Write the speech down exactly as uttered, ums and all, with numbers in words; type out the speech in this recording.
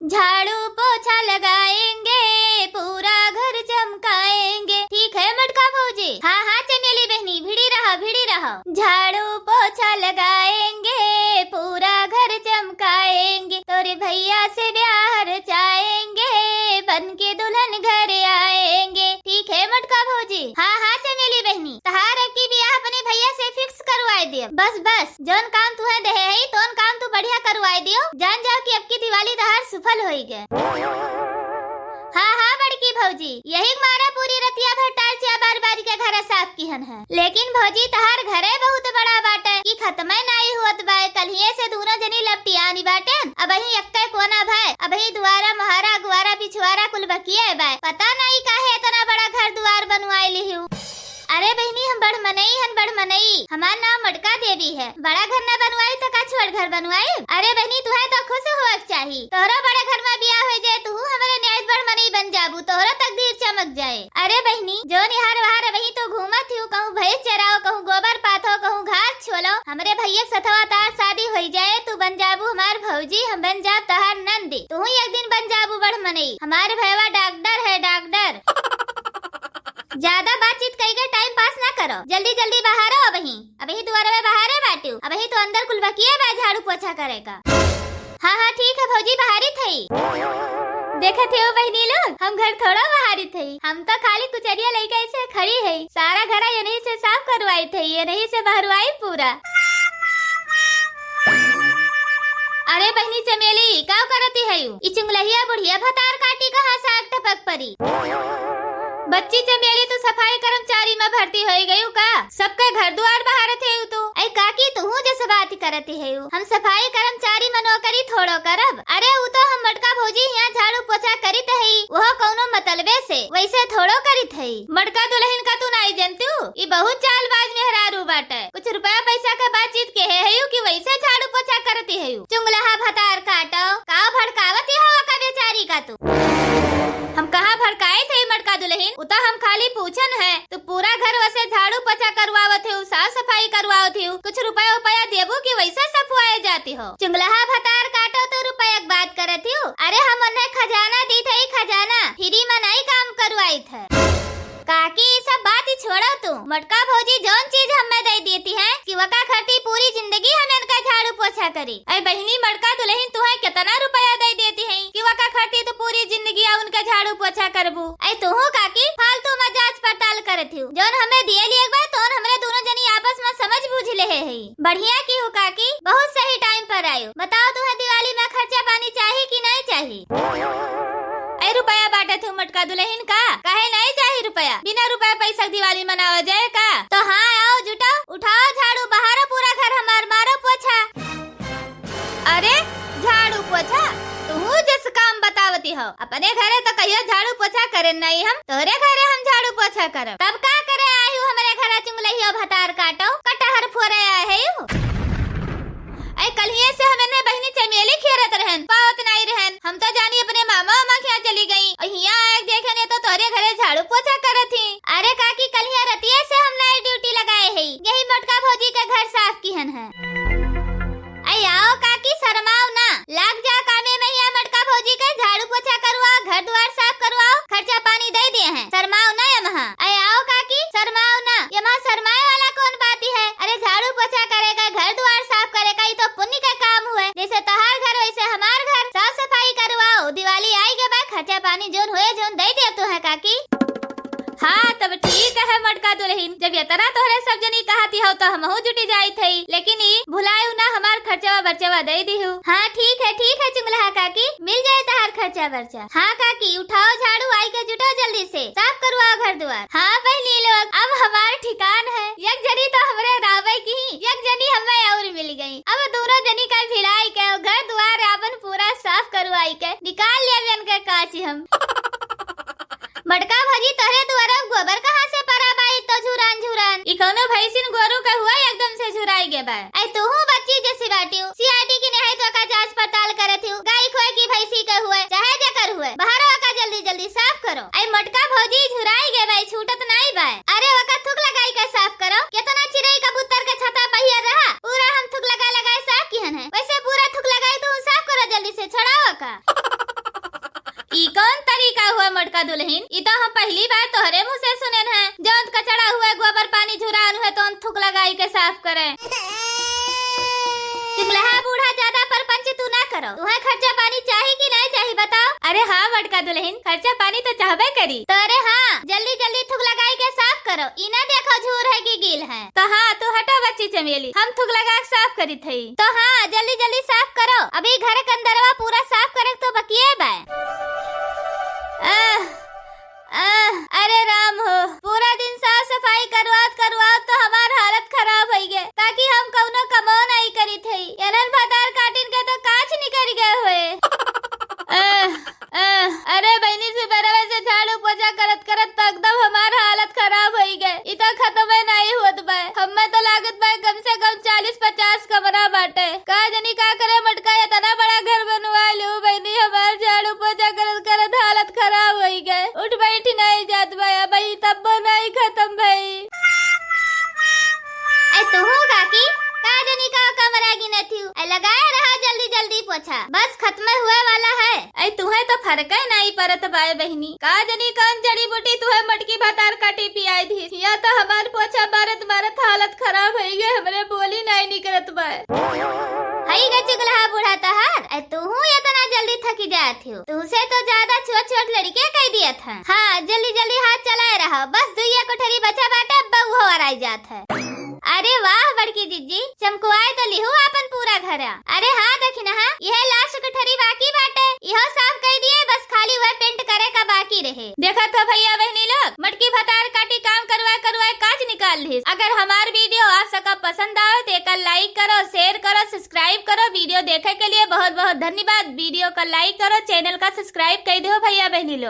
झाड़ू पोछा लगाएंगे, पूरा घर चमकाएंगे। ठीक है मोटका भौजी। हाँ, हाँ, चमेली बहिनी, भिड़ी रहा, भिड़ी रहा। झाड़ू पोछा लगाएंगे, पूरा घर चमकाएंगे, तोरे भैया से ब्याह रचाएंगे, बन के दुल्हन घर आएंगे। ठीक है मोटका भौजी। हाँ, हाँ, चमेली बहिनी, तहार अबकी बियाह अपने भैया से fix करवाए दियो। बस, बस, जौन काम तुहे देहे हई, तौन काम तू बढ़िया करवाए दियो। जान जाओ कि अबकी दिवाली तहार सुफल होइगे। हाँ, हाँ, बड़की भौजी, यही मारा पूरी रतिया भर टार्चिया बार बार के घर साफ किहन है। लेकिन भौजी, तहार घरे बहुत बड़ा बाटे, कि खतमे नाई होत बाय। कल्हिये से दूनो जनी लपटियानी बाटेन, अबहीं एक्के कोना भय, अबहीं दुआरा, मोहारा, अगुआरा, पिछुआरा कुल बकिये बाय। पता नाई काहे इतना बड़ा घर दुआर बनवाए लिहिउ। अरे बहिनी, हम बड़ मनई हन, बड़ मनई। हमार नाम मोटका देवी है। बड़ा घर ना बनवाई तो का छोट घर बनवाई? अरे बहिनी, तुहे तो खुश होए के चाही। तोहरो बड़े घर में बियाह हो जाए, तू हमरे न्याय बड़ मनई बन जाबू, तोहरो तकदीर चमक जाए। अरे बहिनी, जौन इहार वहार अबहीं तो घूमत हिउ, कहूँ भैंस चराओ, कहूँ गोबर पाथो, कहूँ घास छोलो, हमरे भैया के सथवा तार शादी होई जाए, तू बन जाबू हमार भौजी, हम बन जाब तहार नंदी। तू एक दिन बन जाबू बड़ मनई। हमार भैया डॉक्टर है, डॉक्टर। ज्यादा बातचीत कई के time pass ना करो, जल्दी जल्दी बहारो अबहीं। अबहीं दुआरवे बहारे बाटिउ, अबहीं तो अंदर कुल बकिये बा झाड़ू पोछा करे का। हाँ, हाँ, ठीक है भौजी, बहारी थई। देखत है बहिनी लोग, हम घर थोड़ा बहारी थई, हम तो खाली कुचरिया लइके ऐसे खड़ी है। सारा घर यहीं से साफ करवाई थई, यहीं से बहरवाई पूरा। अरे बहिनी चमेली, का करती है यू? ई चुंगलहिया बुढ़िया भतार काटी कहाँ से आग टपक परी? बच्ची चमेली, तू सफाई कर्मचारी में भर्ती होई गयू का? सबके घर दुआर बहारत है तू। ऐ काकी, तू जैसे बात करती है यू। हम सफाई कर्मचारी में नौकरी थोड़ो करब। अरे, उ तो हम मोटका भौजी यहाँ झाड़ू पोछा करित हई, वह कौनो मतलबे से, वैसे थोड़ो करित हई। मोटका दुलहिन का तू नाई जनतू? ई बहुत चालबाज मेहरारू बाटे। कुछ रुपया पैसा के बातचीत केहे हयू कि वैसे झाड़ू पोछा करती हयू? चुंगलहा भतार काटो, का भड़कावती हो का बेचारी का तू? हम कहाँ भड़काइत हई मोटका दुलहिन? उ तो हम खाली पूछन है। तू पूरा घर वसे झाड़ू पोछा करवावत हयू, साफ सफाई करवावत हयू, कुछ रुपया उपया देबू कि वैसे सफुआए जाती हो? चुंगलहा भतार काटो, तू रुपया के बात करत हयू। अरे हम उन्हें खजाना दीत हई, खजाना, free में नाई काम करवाइत है। काकी, ई सब बात ही छोड़ो तू। मोटका भौजी जौन चीज हमें दे देती है कि वका खरती पूरी जिंदगी हम इनका झाड़ू पोछा करी। ऐ बहिनी, मोटका दुलहिन तुहे कितना रुपया दे देती है कि वका खरती तू पूरी जिंदगी आ उनका झाड़ू पोछा करबू? ऐ तुहू काकी, फालतू में जांच पड़ताल करत हयू। जौन हमें दिए लिए बा, तौन हमरे दोनों जनी आपस में समझ बूझ लेहे हई। बढ़िया किहू काकी, बहुत सही time पर आयू। बताओ, तुहे दिवाली में खर्चा पानी चाही कि नहीं चाही? ऐ रुपया बांटत हयू मोटका दुलहिन का? काहे नहीं चाही रुपया? बिना रुपया पैसा के दिवाली मनावा जाए का? तो हाँ, आओ जुटाओ, उठाओ झाड़ू, बहारो पूरा घर हमार, मारो पोछा। अरे, झाड़ू पोछा? तुहू जस काम बतावती हो। अपने घरे तो कहियो झाड़ू पोछा करे नहीं हम, तोहरे घरे हम झाड़ू पोछा करब। तब का करे आयू हमरे घरे चुंगलहियो भतार काटो, कटहर फोरे आए हयू? ऐ कल्हिये से हम इन्हें बहिनी चमेली खेरत रहन, पावत नाई रहन। हम तो जानी अपने मामा उमा के यहाँ चली गई। और हियाँ आए देखे ने तो तोरे घरे झाड़ू पोछा करत ही। अरे काकी, कल्हिया रतिये से हम night duty लगाए है, यही मोटका भौजी के घर साफ किहन है। ऐ आओ काकी, शर्माओ ना, लाग जा कामे में, या मोटका भौजी के झाड़ू पोछा करवाओ, घर दुआर साफ करवाओ, खर्चा पानी दे दिए हैं, शर्माओ ना यमहा। ऐ आओ काकी, शर्माओ ना, यमहा शर्माए वाला कौन बात है? अरे झाड़ू पोछा करे का, घर दुआर साफ करे का, ई तो पुण्य का काम हुए। जैसे तोहार घर वैसे हमार घर, साफ सफाई करवाओ, दिवाली आई के बाद खर्चा पानी जोन होए जोन दे दे तू है काकी। हाँ, तब ठीक है मोटका दुलहिन, जब यतना तोहरे सब जनी कहती हो तो हमहू जुटी जाइत हई, लेकिन ई भुलायू ना हमार खर्चवा बर्चवा दे दिहू। हाँ ठीक है, ठीक है चुंगलहा काकी, मिल जाए तहार खर्चा बर्चा। हाँ काकी, उठाओ झाड़ू, आई के जुटो जल्दी से, साफ करवाओ घर दुआर। हाँ बहिनी लोग, अब हमार ठिकान है, एक जनी तो हमरे रावे की, एक जनी हमें और मिल गई। अब दोनों जनी का भिड़ाई के घर दुआर आपन पूरा साफ करवाई के निकाल लिया इनके काची हम। मोटका भौजी, तोहरे दुआरा गोबर कहाँ से परा बा, ई तो झुरान झुरान? ई कौनो भैंसिन गोरू के हुआ, एकदम से झुराई गे बा। ऐ तोहू बच्ची जैसी बाटियो, C I D की नहीं तो का जांच पड़ताल करत हियो, गाय खोए की भैंसी के हुए, चाहे जेकर हुए, बाहर आका जल्दी जल्दी साफ करो। ऐ मोटका भौजी झुराई गे बा, छूटत नाई बा। अरे ओका थुक लगाई के साफ करो, कितना चिरई कबूतर के छता पहिया रहा, पूरा हम थुक लगा लगाए साफ किहन है, वैसे पूरा थुक लगाई तू साफ करो जल्दी से, छोड़ाओ ओका। ई कौन तरीका हुआ मोटका दुलहिन? ई तो हम पहली बार तोहरे मुँह से सुनेन है। जौन कचड़ा हुए, गोबर पानी झुरान हुए, तौन थुक लगाई के साफ करे। चुगलहा बूढ़ा, ज्यादा परपंच तू ना करो। तुहे खर्चा पानी चाही कि नाहीं चाही, बताओ? अरे हाँ मोटका दुलहिन, खर्चा पानी तो चाहबे करी। तो अरे हाँ, जल्दी जल्दी थुक लगाई के साफ करो। ई ना देखो झूर है कि गील है। तो हाँ, तू हटो बच्ची चमेली, हम थुक लगा के साफ करी थई। तो हाँ, जल्दी जल्दी साफ करो, अभी घर के अंदरवा पूरा साफ करे तो बकिए बा। आह, आह, अरे राम हो, पूरा दिन साफ सफाई करवात करवात तो हमार हालत खराब होई गए, ताकि हम कौनो कमो नाहीं करी थई। एनन भतार काटिन के तो काच निकल गए हुए। आह, आह, अरे बहिनी, सुबेरवे से झाड़ू पोछा करत करत तो एकदम हमार हालत खराब होई गए। ई तो खत्मे नाहीं होत बा। हम्मे तो लागत बा कम से कम चालीस पचास कमरा बाटे। का जनी का करे मोटका, इतना बड़ा घर बनवा लू बहिनी, हमार झाड़ू पोछा करत करत हालत खराब होई गए। उठ बैठ नाहीं जात बा, अब ई तब्बो नाहीं खत्म भई। ऐ तुहू काकी, का जनी का कमरा गिनत हिउ? ऐ लगाए रहा जल्दी जल्दी पोछा, बस खत्म हुए वाला है। ऐ तुहे तो फरके नाहीं परत बाय बहिनी, का जनी कौन जड़ी बूटी तुहे मोटकी भतार काटी पियाई दी। या तो हमार पोछा मारत मारत हालत खराब होई गए, हमरे बोली नाहीं निकरत बाय। हई गे चुगलहा बूढ़ा तहार, ऐ तुहू इतना जल्दी थकी जात हिउ। तुहसे तो ज्यादा छोट छोट लड़के कह दियत हैं। हाँ, जल्दी जल्दी हाथ चलाए रहो, बस दुइया कोठरी बचा बाटे, अब उहो अराई जात है। अरे वाह बड़की जिज्जी, चमकवाए तो लिहू आपन पूरा घरा। अरे हाँ दखिनहा, यह लास्ट कोठरी बाकी बाटे, इहो साफ कई दिए, बस खाली वह पेंट करे का बाकी रहे। देखत हो भैया बहिनी लोग, मोटकी भतार काटी काम करवाए करवाए काच निकाल लिहिस। अगर हमार वीडियो आप सबका पसंद आवे तो एकर लाइक करो, शेयर करो, सब्सक्राइब करो। वीडियो देखे के लिए बहुत बहुत धन्यवाद। वीडियो का लाइक करो, चैनल का सब्सक्राइब कई दो भैया बहिनी लोग।